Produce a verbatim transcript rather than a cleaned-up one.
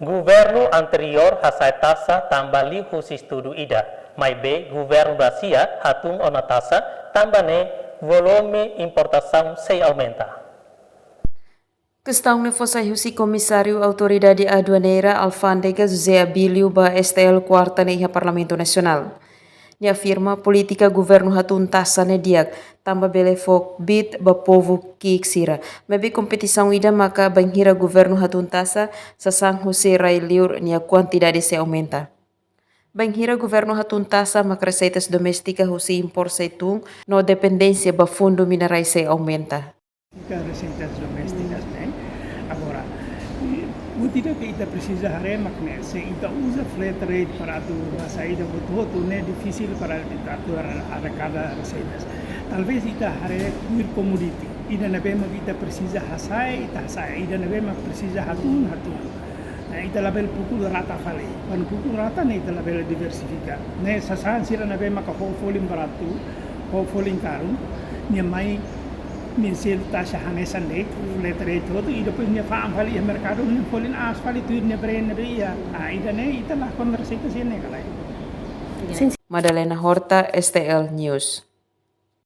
Governu anteriór hasa'e taxa tanba liuhusi estudu ida, maibé governu dasia hatun ona taxa tanba ne'e volume importasaun sei aumenta. Kestaun ne'e fó sai husi Komisáriu Autoridade Aduaneira Alfándega José Abílio ba S T L kuarta ne'e iha Parlamentu Nasionál. Nia afirma polítika governu hatun taxa ne'e di'ak, tanba bele fó kbiit ba povu ki'ik sira. Maibé kompetisaun ida maka bainhira governu hatun taxa sasán husi rai-liur nia kuantidade sei aumenta. Bainhira governu hatun taxa maka reseitas doméstika husi impor sei tun no dependénsia ba fundu minerais sei aumenta. Ita reseitas domésticas ne'e. Agora, i, buat ida ke ita presiza haree mak ne'e, se ita uza flat rate para atu ba saida hotu-hotu ne'e difisil para ita atu ar-, arrekada reseitas. Talvés ita haree tuir commodity. Ida ne'ebé mak ita presiza hasa'e, ita hasa'e. Ida ne'ebé mak presiza hatun, hatun. Nah, ita labele pukul rata fali. Kuandu pukul rata ne'e ita labele diversifika. Ne'e sasán sira ne'ebé maka ho folin baratu, ho folin karun, nia mai, nia selu taxa hanesan de'it, flat rate hotu, i depois nia fa'an fali iha merkadu, nia folin aas fali tuir nia brand ne'ebé iha. Ah, ida-ne'e ita la kontra sita sira ne'e ka lae. Madalena Horta, S T L News.